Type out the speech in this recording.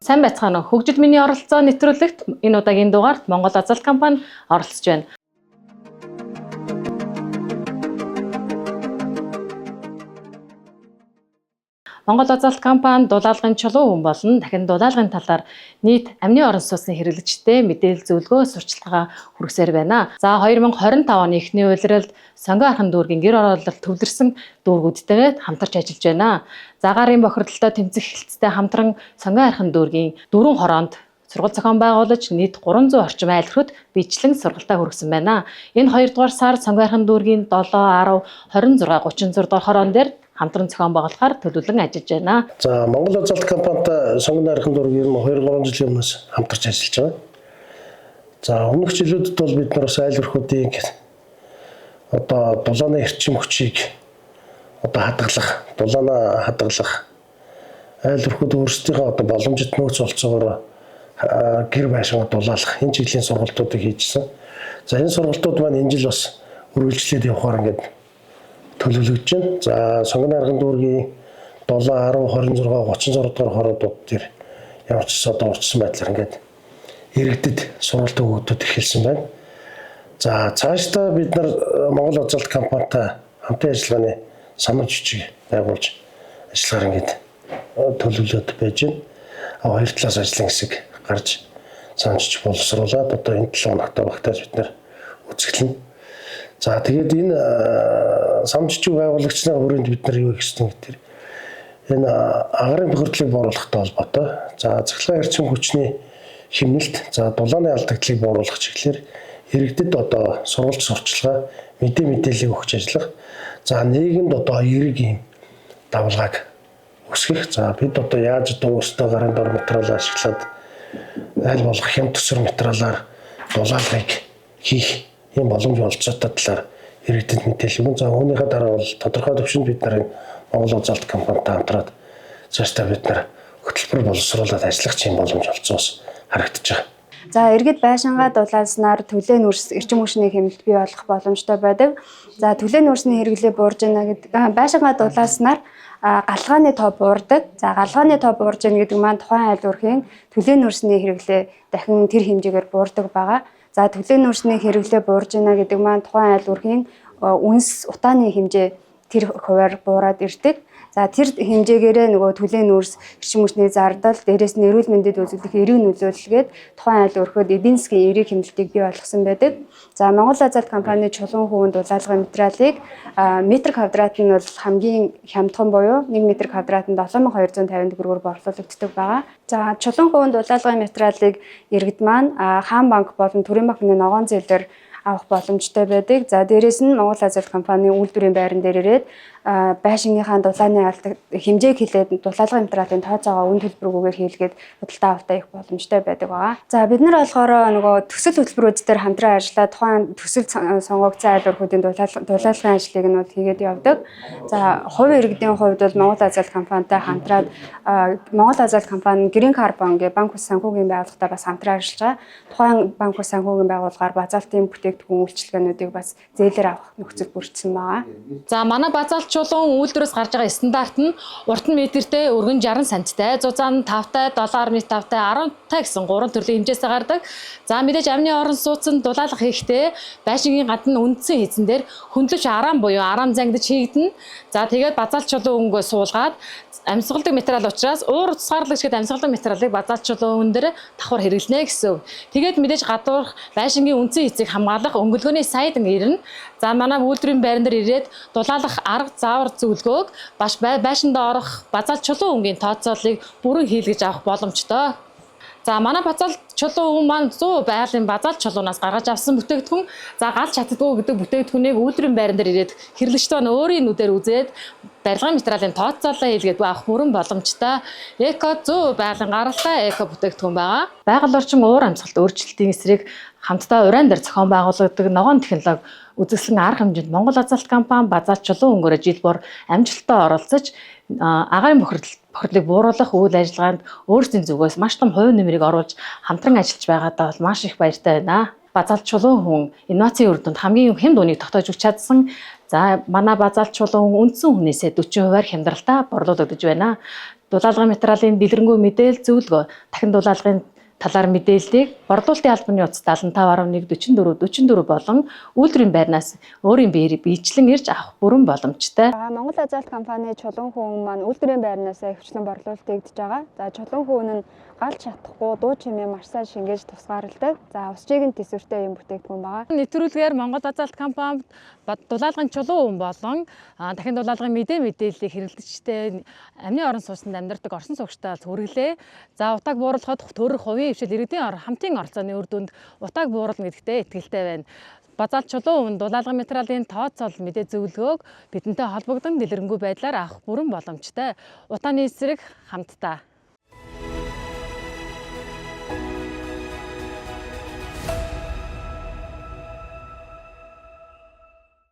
Сайн байцгаана уу? Хөгжил миний оролцоо нэвтрүүлэгт энэ удаагийн дугаарт Монгол Азалт компани оролцож байна. Монгол Азалт компани дулаалгын чулуу хүн болон дахин дулаалгын талаар нийт амны орон сууцны хэрэглэгчтэй мэдээлэл зөвлөгөө сурчлагаа хүргэсээр байна. За 2025 оны эхний улиралд Сонгон архан дүүргийн гэр ороолол төвлөрсөн дүүргүүдтэйгээ хамтарч ажиллаж байна. За гарын бохирдолтой тэмцэх хэлцтэй хамтран Сонгон архан дүүргийн дөрвөн хороонд сургалт зохион байгуулаж нийт 300 орчим айл өрхөд биечлэн сургалтаа хүргэсэн байна. Энэ 2 дугаар сар Сонгон архан дүүргийн 7, 10, 26, 36 дугаар хороон дээр хамтран зохион байгуулахаар төлөвлөн ажиллаж байна. За Монгол Азалт компанитай Сонгон найрхан дүүргийн 2 3 жилийн өмнөөс хамтарч ажиллаж байгаа. За өмнөх жилүүдэд бол бид нар бас айл өрхүүдийн одоо дулааны эрчим хүчийг одоо хадгалах, дулаанаа хадгалах айл өрхүүд өөрсдийнхөө одоо боломжит нөөц олцоогоор гэр байшингаа дулаалах энэ чиглэлийн сургалтуудыг хийжсэн. За энэ сургалтууд маань энэ жил бас үргэлжлээд явахаар ингээд төлөвлөгдөж байна. За Сонгон арган дүүргийн 7, 10, 26, 36 дугаар хороодууд дээр ямар ч одоо урьдчилсан байдлаар ингээд иргэдэд сургалт өгөгдөд эхэлсэн байна. За цаашдаа бид нар Монгол Азалт компанитай хамтын ажиллагааны санал жижиг байгуулж ажиллахаар ингээд төлөвлөд байж байна. А хоёр талаас ажлын хэсэг гарч санаж боловсруулад одоо энэ 7 хоногт багтааж бид нар үзэглэнэ. За тэгээд энэ сан жижиг байгуулагчны хүрээнд бид нар юу хийх ёстой гэдэг энэ агарын бохирдлыг бууруулахтай холбоотой. За цахилгаан эрчим хүчний хэмнэлт, за дулааны алдагдлыг бууруулах чиглэлээр иргэдэд одоо сургалт сурчлагаа, мэдээллийг өгч ажиллах. За нийгэмд одоо эерэг ийм давлгааг өсгөх. За бид одоо яаж одоо өөрсдөө гарын дор материал ашиглаад аль болох хямд төсвөр материалаар дулаалгыг хийх ийм боломж олцоотой талаар иргэдэд мэдээлэл өгнө. За үүнийхээ дараа бол тодорхой түвшинд бид нарын Монгол Азалт компанитай хамтраад цаашдаа бид нар хөтөлбөр боловсруулад ажиллах чинь боломж олцоос харагдаж байгаа. За иргэд байшингаа дулаалснаар төлөө нүүрс эрчим хүчний хэмнэлт бий болох боломжтой байдаг. За төлөө нүүрсний хэрэглээ буурж байна гэдэг байшингаа дулаалснаар галгааны тоо буурдаг. За галгааны тоо буурж байна гэдэг маань тухайн айл өрхийн төлөө нүүрсний хэрэглээ дахин тэр хэмжээгээр буурдаг байгаа. За төлөө нүүрсний хэрэглээ буурж байна гэдэг маань тухайн айл өрхийн үнс утааны хэмжээ тэр хувиар буураад ирдэг. За тэр хэмжээгээрээ нөгөө төлөө нүүрс эрчим хүчний зардал, дээрээс нь эрүүл мэндэд үзүүлэх эерэг нөлөөлөлгээд тухайн айл өрхөд эдийн засгийн эерэг хэмнэлтийг бий болгосон байдаг. За Монгол Азалт компани чулуун хөвөнд дулаалгын материалыг метр квадрат нь бол хамгийн хямдхан буюу 1 метр квадрат нь 7250 төгрөгөөр борлуулагддаг байгаа. За чулуун хөвөнд дулаалгын материалыг иргэд маань Хаан банк болон Төрийн банкны ногоон зээлээр авах боломжтой байдаг. За дээрээс нь Монгол Азалт компани үйлдвэрийн байран дээр ирээд байшингийнхаа дулааны алдаг хэмжээг хилээд дулаалгын материалын тооцоогоо үн төлбөргүйгээр хийлгээд худалдаа авалтаа их боломжтой байдаг байгаа. За бид нар болохоор нөгөө төсөл хөтөлбөрүүд дээр хамтран ажиллаад тухайн төсөл сонгогдсон айл өрхүүдийн дулаалгын ажлыг нь бол хийгээд явдаг. За хувь иргэдийн хувьд бол Монгол Азалт компанитай хамтраад Монгол Азалт компани Green Carbon гэх банк ус санхүүгийн байгууллагатай бас хамтран ажиллаж байгаа. Тухайн банк ус санхүүгийн байгууллагаар базалтын бүтээгдэхүүн үйлчилгээнүүдийг бас зээлээр авах нөхцөл бүрдсэн байгаа. За манай базалт чулуун үйлдвэрээс гарч байгаа стандарт нь урт нь метртэй, өргөн 60 санттай, зузаан 5-тай, 7.5-тай, 10-тай гэсэн гурван төрлийн хэмжээсээ гардаг. За мэдээж амны орон сууцнд дулаалах хийхдээ байшингийн гадна үндсэн хийцэн дээр хөндлөж арам буюу арам зангидаж хийгдэнэ. За тэгээд базалт чулуун өнгөө суулгаад амьсгалдаг материал учраас уур тусгаарлагч гэдэг амьсгалдаг материалыг базалт чулуун өн дээр давхар хэрэглэнэ гэсэн үг. Тэгээд мэдээж гадуурх байшингийн үндсэн хийцийг хамгаалах өнгөлгөөний сайдан ирнэ. За манай үйлдвэрийн байран дээр ирээд дулаалах арга заавар зөвлөгөөг баш байшиндаа орох базалт чулуун өнгийн тооцооллыг бүрэн хийлгэж авах боломжтой. За манай базалт чулуун өн маань 100% байгалийн базалт чулуунаас гаргаж авсан бүтээгдэхүүн. За гал чаддгүй гэдэг бүтээгдэхүүнийг үйлдвэрийн байран дээр ирээд хэрэглэгчд маань өөрийн нүдээр үзээд барилгын материалын тооцоолоо хийлгээд авах бүрэн боломжтой. Эко 100% байгалийн гаралтай эко бүтээгдэхүүн байгаа. Байгаль орчин уур амьсгалт өөрчлөлтийн эсрэг хамтдаа уран дээр зохион байгуулагддаг ногоон технологи үзэсгэлэн арга хэмжээнд Монгол Азалт компани базалт чулуун өнгөөрөө жил бүр амжилттай оролцож агаарын бохирдлыг бууруулах үйл ажиллагаанд өөрсдийн зүгээс маш том хувь нэмрийг оруулж хамтран ажиллаж байгаадаа бол маш их баяртай байна. Базалт чулуун хүн инновацийн үр дүнд хамгийн хямд үнийг тогтоож өгч чадсан. За манай базалт чулуун үндсэн хүнээсээ 40%-аар хямдралтай борлуулагдаж байна. Дулаалгын материалын дэлгэрэнгүй мэдээлэл зөвлөгөө, дахин дулаалгын талаар мэдээллийг борлуулалтын албаны утас 75.1 44 44 болон үйлдвэрийн байрнаас өөрийн биеэр биечлэн ирж авах бүрэн боломжтой. За, Монгол Азалт компани чулуун хөөн маань үйлдвэрийн байрнаас ихэвчлэн борлуулагдаж байгаа. За, чулуун хөөн нь галж чадахгүй, дуу чимээ маш сайн шингээж тусгаарладаг. За, усчийг нь төсвөртэй юм бүтээгдэхүүн байгаа. Нэвтрүүлгээр Монгол Базалт компанид дулаалгын чулуун өвөн болон дахин дулаалгын мэдээллийг хэрэглэгчтэй амны орон сууцнд амьдардаг орсон суугчдад хүргэлээ. За, утааг бууруулахад төрөх хувийн хвшил иргэдийн хамтын оролцооны үр дүнд утааг бууруулна гэдэгтээ итгэлтэй байна. Базалт чулуун өвөн дулаалгын материалын тооцоол мэдээ зөвлөгөөг бидэнтэй холбогдсон дэлгэрэнгүй байдлаар авах бүрэн боломжтой. Утааны эсрэг хамтдаа.